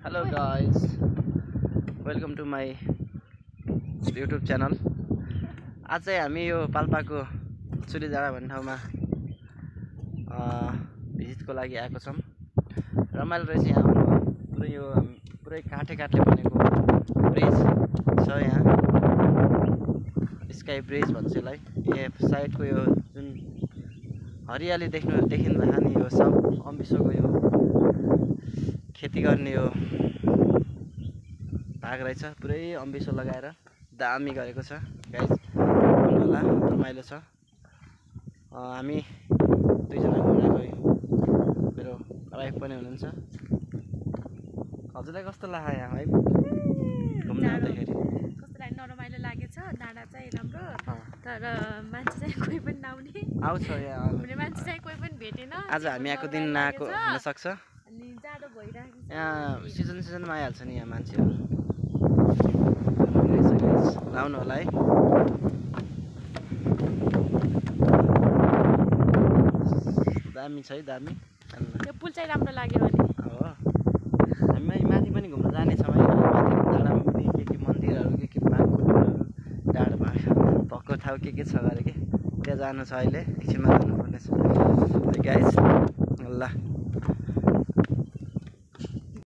Hello guys, welcome to my YouTube channel. आज चाहिँ हामी यो पाल्पाको चुलीडाँडा भन्ने ठाउँमा भिजिटको लागि आएको छौं। रमाइलो रहेछ यहाँ आउनु। पुरै काठले बनेको ब्रिज छ यहाँ। स्काई ब्रिज भन्छ यसलाई। यो साइडको यो जुन हरियाली देखिनु भएन नि, यो सब अम्बिसोको यो खेती गर्ने यो भाग रहेछ। पुरै अम्बिसो लगाएर दामी गरेको छ गाइस, होला रमाइलो छ। हामी दुईजना घुम्न गयौँ, मेरो वाइफ पनि हुनुहुन्छ। हजुरलाई कस्तो लाग्यो यहाँ है घुम्न आउँदाखेरि? कस्तो लाग्यो? नरमाइलो लागेछ। डाँडा चाहिँ राम्रो, तर मान्छे चाहिँ कोही पनि नआउने आउँछ यहाँ भने मान्छे चाहिँ कोही पनि भेटेन। आज हामी आएको दिन नआएको हुन सक्छ। अनि जाडो भइरहेको छ। यहाँ सिजनमा आइहाल्छ नि यहाँ मान्छेहरू। आउनु होला है। दामी छ है, दामी। यो पुल चाहिँ राम्रो लाग्यो भने हो। हामी माथि पनि घुम्न जानेछौँ है। माथि डाँडामा पनि के मन्दिरहरू के बाँकुहरू डाँडामा भक्कु ठाउँ के छ गरे के त्यहाँ जानु छ। अहिले एकछिनमा जानुपर्नेछ गाइस। ल